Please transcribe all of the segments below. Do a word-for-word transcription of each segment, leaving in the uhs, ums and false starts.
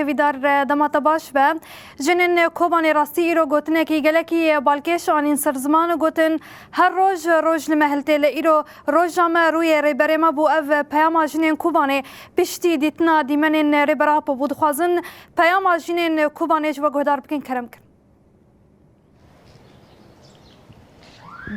Vîdar, e, dema te baş be. Jinên Kobanê rastî îro gotinekî gelekî balkêş anîn ser ziman û gotin, her roj, roj li me hiltê. Li îro roja me rûyê rêberê me bû. Ev peyama jinên Kobanê piştî dîtina dîmenên Rêber Apo bû. Dixwazin peyama jinên Kobanê ji we guhdar bikin, kerem kin.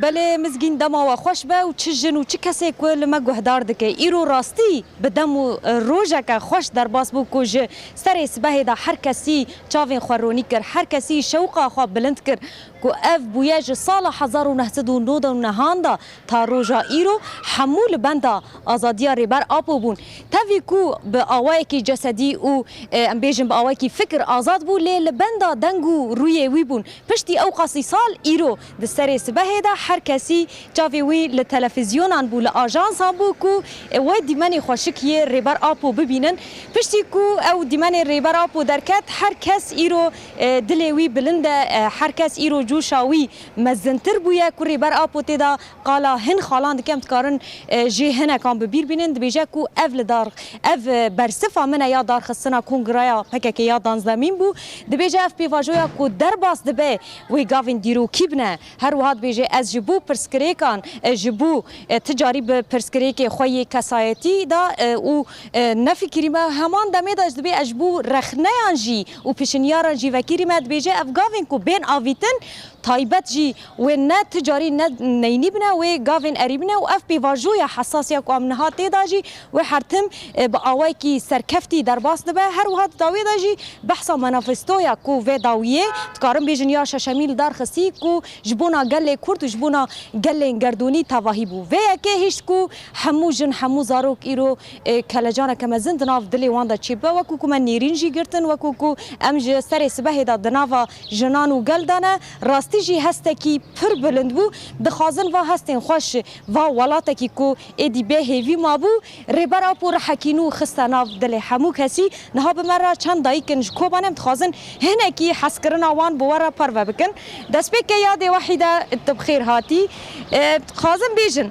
Belê Mizgîn, dema we xweş be û çi jin û çi kesê ku li me guhdar dike. Îro rastî bi dem û, e, rojeke xweş derbas bû ku ji serê sibehê de her kesî çavên xwe ronî kir, her kesî şewqa xwe bilind kir ku ev bûye ji sala hezar û neh sed û nod û nehan de ta roja îro hemû li benda azadiya Rêber Apo bûn. Tevî ku bi awayekî cesedî û, e, em bêjin bi awayekî fikir azad bû, lê li benda deng û rûyê wî bûn. Piştî ew qasî sal îro di serê sibehê de her kesî çavê wî li televîzyonan bû, li ajansan bû ku, e, wê dîmenê xweşik yê Rêber Apo bibînin. Piştî ku ew dîmenê Rêber Apo derket, her kes îro, e, dilê wî bilind e, e, her kes îro coşa wî mezintir bûye ku Rêber Apo tê de qala hin xalan dike, em dikarin, e, jê hinekan bi bîr bînin. Dibêje ku ev li dar, ev, e, bersifa min e ya darxistina kongreya P K K ya danzdemîn bû. Dibêje ev pêvajoya ku derbas dibe wê gavên dîrokî bine. Her wiha dibêje ez ji bo pirsgirêkan, e, ji bo, e, ti carî bi pirsgirêkê xwe yê kesayetî de, e, û, e, nefikirîme. Heman demê de dibê ez ji bo rexneyan jî û pişinyaran jî vekirîme. Dibêje ev gavên ku bên avîtin, taybet jî wê ne ti carî ne neynî bine, wê gavên erî bine û ev pêvajoya hesasiya ku em niha tê de jî wê her tim, e, bi awayekî serkeftî derbas dibe. Her wiha di dawiyê de jî behsa manifestoya ku vê dawiyê dikarin bêjin ya şeşemî li dar xistî ku ji bona gelê Kurd û ji bona gelên gerdûnî tevahî bû. Vê yekê hişt ku hemû jin, hemû zarok îro e, kelecaneke mezin di nav dilê wan de çêbibe, wekû ku me nêrîn jî girtin, wekû ku em ji serê sibehê de di nava jinan û gel de ne, rastî jî hestekî pir bilind bû. Dixwazin va hestên xweş, va welatekî ku êdî bê hêvî mabû, Rêber Apo rihekî nû xiste nav dilê hemû kesî. Niha bi me re çend dayik in ji Kobanê, em dixwazin hinekî hezkirina wan bi we re parve bikin. Destpêkê yadê Wehîde, tu bi xêr hatî. E, dixwazin bêjin,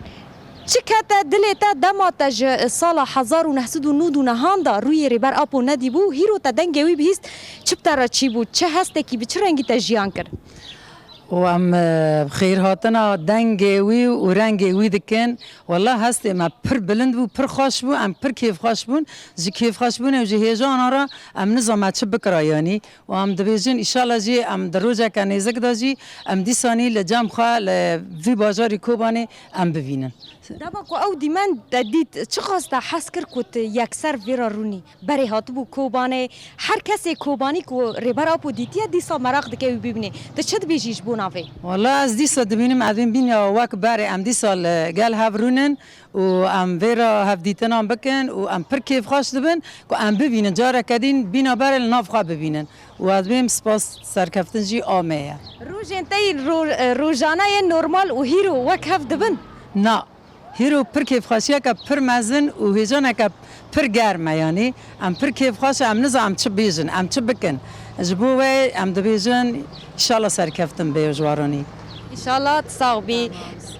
çi kete dilê te dema te ji sala hezar û neh sed û nod û nehan de rûyê Rêber Apo nedîbû, hîro te dengê wî bihîst, çi bi te re çî bû, çi hestekî bi çi rengî te jiyan kir? Û em, e, xêrhatina dengê wî û rengê wî dikin. Wela hestê me pir bilind bû, pir xweş bû, em pir kêfxweş bûn. Ji kêfxweşbûnê û ji hêjana re em nizam me çi bikira yanî. Û em dibêjin, îşallah jî em di rojeke nêzik de jî em dîsanî li cem xwe li vî bajarî Kobanê em bibînin. Dema ku ew dîmen te dît, çiqas te hes kir ku tu yekser vê re rûnî? Berê hatibû Kobanê, her kesê Kobanî ku Rêber Apo dîtiye, dîsa meraq dike wî bibînê. Tu çi dibêjî ji bona vê? Wala ez dîsa dibînim, ez ê bînya wek berê em dîsa li gel hev rûnin. Û em vê re hevdîtinan bikin û em pir kêfxweş dibin ku em bibînin, careke din bîna berê li nav xwe bibînin. Û ez bêm spas serkeftin jî a me ye. Rojên te yî ro-, e, rojane yên normal û hîro wek hev dibin? Na. Hîro pir kêfxweşiyeke pir mezin û hêjaneke pir germ e yanî. Em pir kêfxweş e, em niza em çi bêjin, em çi bikin. Ji bo wê em dibêjin, înşallah serkeftin bê ji waranî. Înşallah, tu sax bî.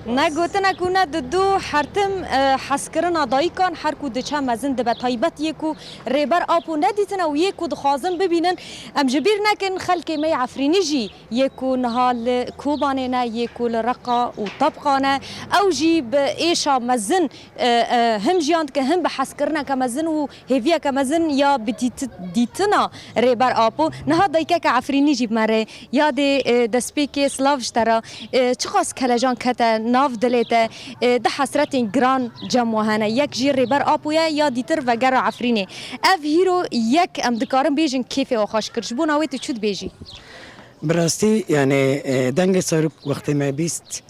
Ne gotinek û ne didu, her tim, e, hezkirina dayikan her ku diçe mezin dibe. Taybet yê ku Rêber Apo nedîtine û yê ku dixwazin bibînin. Em ji bîr nekin, xelkê me yê Efrînî jî yê ku niha li Kobanê ne, yê ku li Reqa û Tebqa ne, ew jî bi êşa mezin, e, e, him jiyan dike, him bi hezkirineke mezin û hêviyeke mezin ya bi dîti-, dîtina Rêber Apo. Niha dayikeke Efrînî jî bi me re. Yadê, e, destpêkê silav ji te re. E, çiqas kelecan kete nav dilê te, e, di hesretên giran cem we hene. Yek jî Rêber Apo ye, ya dîtir vegera Efrînê. Ev hîro yek em dikarin bêjin kêfê we xweş kir. Ji bona wê tu çi dibêjî? Bi rastî, yani, e, dengê serok wextê me bîst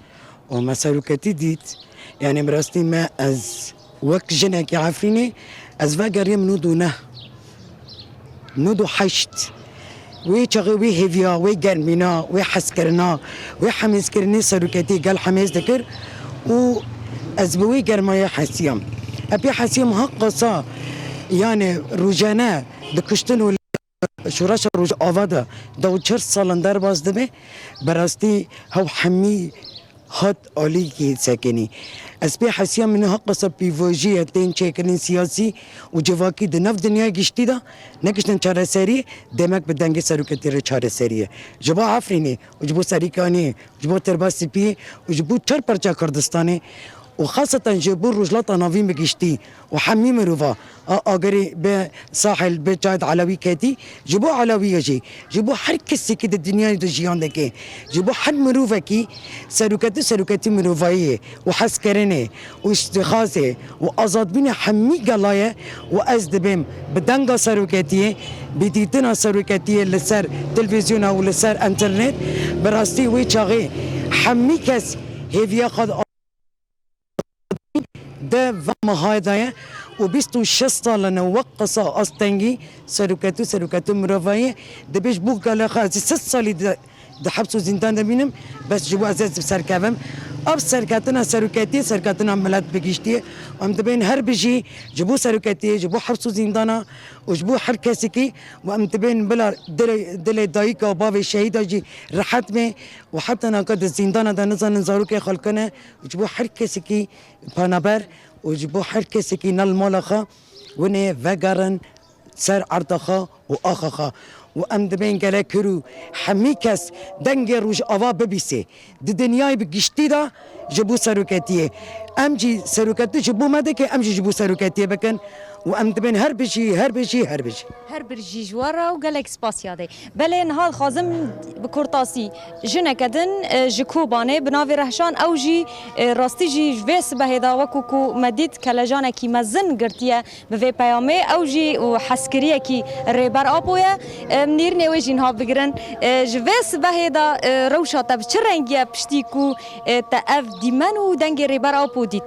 û me seroketî dît, yani, bi rastî me ez wek jinekî Efrînê ez vegeriyim nod û neh, nod û heşt. Wê çaxê wê hêviya, wê germîna, wê hezkirina, wê hemêzkirinê seroketî gel hemêz dikir û ez bi wê germayê hesiyam. Epê hesiyam heqasa, yani, rojane dikuştin û Şoreşa Rojava de deh û çar salan derbas dibe, bi rastî hew hemî Hat alîkî sekinî. Ez pê hesiya min ha qasa pîvojî ye tên çêkirin siyasî û civakî di nav dinyayê giştî de nekiştin çareserî, demek bi dengê seroketî re çareserî ye. Ji bo Efrînê û ji bo Serîkaniyê, ji bo Tirba Spî û ji bo çar parça Kurdistanê û xaseten ji bo Rojhilata Navîn bi giştî û hemî mirova a agirî bi sahil, bi çayet Elewî ketî, ji bo Elewî ye jî, ji bo her kesekî di dinyayê de jiyan dike, ji bo her mirovekî seroketî, seroketî mirovayî ye û hezkirinê û îstîxazê û azadbûnê hemî gela ye û ez dibêm bi denga seroketiyê, bi dîtina seroketiyê li ser televîzyona û li ser înternet, bi rastî wê çaxê hemî kes hêviya xwe di va mehayê de ye û bîst û şeş sal e ne wek qisa astengî seroketî û seroketî mirovayî ye. Dibê ji bo gela xwe ez ê sed salî di, di heps û zîndan de bînim, bes ji bo ez ê serkevim. Ev serketina seroketiyê, serketina milet bi giştî ye. Em dibên her bijî ji bo seroketiyê, ji bo heps û zîndana û ji bo her kesekî û em dibên bila dilê, dilê dayika û bavê şehîda jî rehet be û heta naka di zîndana de nizanin zarokê xwe li ku ne û ji bo her kesekî penaber û ji bo her kesekî ne li mala xwe winê vegerin ser erda xwe û axa xwe. Û em dibên gelek hir û hemî kes dengê Rojava bibîsê. Di dinyayê bi giştî de ji bo seroketiyê. Em jî seroketî ji bo me dike, em jî ji bo seroketiyê bikin. Û em dibên her bijî, her bijî, her bijî. Her bijî ji we re û gelek spas yadê. Belê niha dixwazim bi kurtasî jineke din, e, ji Kobanê bi navê Rehşan, ew jî, e, rastî jî ji vê sibehê de wekû ku me dît kelejanekî mezin girtiye bi vê peyamê, ew jî û hezkiriyekî Rêber Apo ye. Em nîrînê wê jî niha bigirin. E, ji vê sibehê de, e, rewşa te bi çi rengî ye piştî ku, e, te ev dîmen û dengê Rêber Apo dît?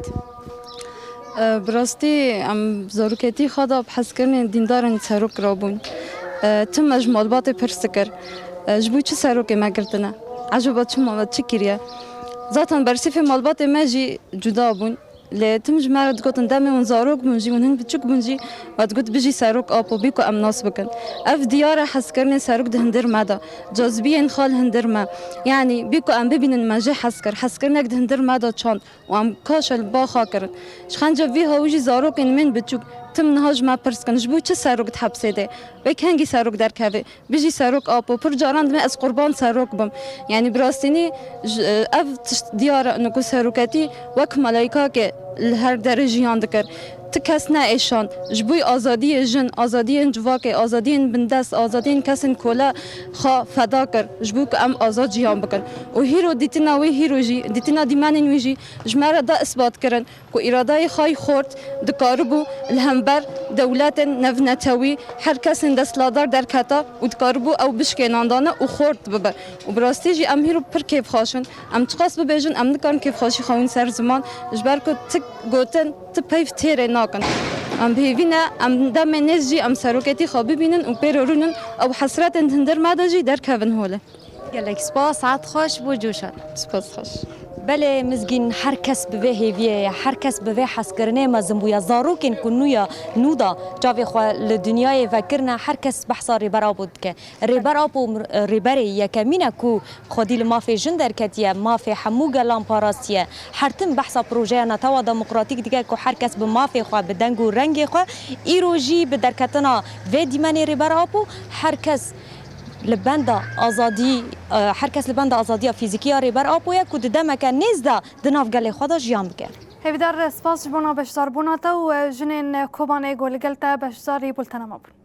E, bi rastî em zaroketî xwe de bi hezkirinên dîndarên serok rabûn. E, tim me ji malbatê pirs dikir, e, ji bo çi serokê me girtine? Ecaba çima me çi kiriye? Zaten bersîfê malbatê me jî cuda bûn. Lê tim ji me re digotin, demê hûn zarok bûn jî, hûn hin biçûk bûn jî, me digot, bijî serok Apo, bî ku em nas bikin. Ev diyar e hezkirinê serok di hundir me de. Cazibiyên xwe li hundir me. Yanî, bî ku em bibînin, me jê hez kir. Hezkirinek di hundir me de çand û em kaşa li ba xwe kirin. Ji xenca vî hawî jî zarokên min biçûk tim niha ji me pirs dikin, ji bo çi serok di hepsê de? Wê kengî serok derkeve? Bijî serok Apo. Pir caran dime ez qurban serok bim. Yanî bi rastînî ji, ev tişt diyar e, ku seroketî wek melayikakê li her derê jiyan dikir. Ti kes neêşand. Ji bo azadiyê jin, azadiyên civakê, azadiyên bindest, azadiyên kesên kole xwe feda kir. Ji bo ku em azad jiyan bikin. Û hîro dîtina wê, hîro jî, dîtina dîmenên wî jî ji me re da isbat kirin ku îradeyê xwe yî xort dikaribû li hember dewletên nevnetewî her kesên desthilatdar derketa û dikaribû ew bişkênandane û xort bibe. Û bi rastî jî em hîro pir kêfxweş in. Em çiqas bibêjin, em nikarin kêfxweşî xwe wîn ser ziman, ji ber ku ti gotin, ti peyv têrê nakin. Em bi hêvî ne, em demê nêz jî em seroketî xwe bibînin û pê re rûnin, ew hesretên di hundir me de jî derkevin holê. Gelek spas, saet xweş bo coşa. Spas xweş. Belê Mizgîn, her kes bi vê hêviyê ye, her kes bi vê hezkirinê mezin bûye. Zarokên ku nû ya, nû da çavê xwe li dinyayê vekirine, her kes behsa Rêber Apo dike. Rêber Apo mir-, rêberê yekemîn e ku xwedî li mafê jin derketiye, mafê hemû gelan parastiye. Her tim behsa projeya netewa demokratîk dike ku her kes bi mafê xwe, bi deng û rengê xwe, îro jî bi derketina vê dîmenê Rêber Apo, her kes li benda azadî, e, her kes li benda azadiya fîzîkî ya Rêber Apo ye ku di demeke nêz de di nav gelê xwe de jiyan bike. Hêvîdar, spas ji bona beşdarbûna te û, e, jinên Kobanê ku li gel te beşdarî bultena me bûn.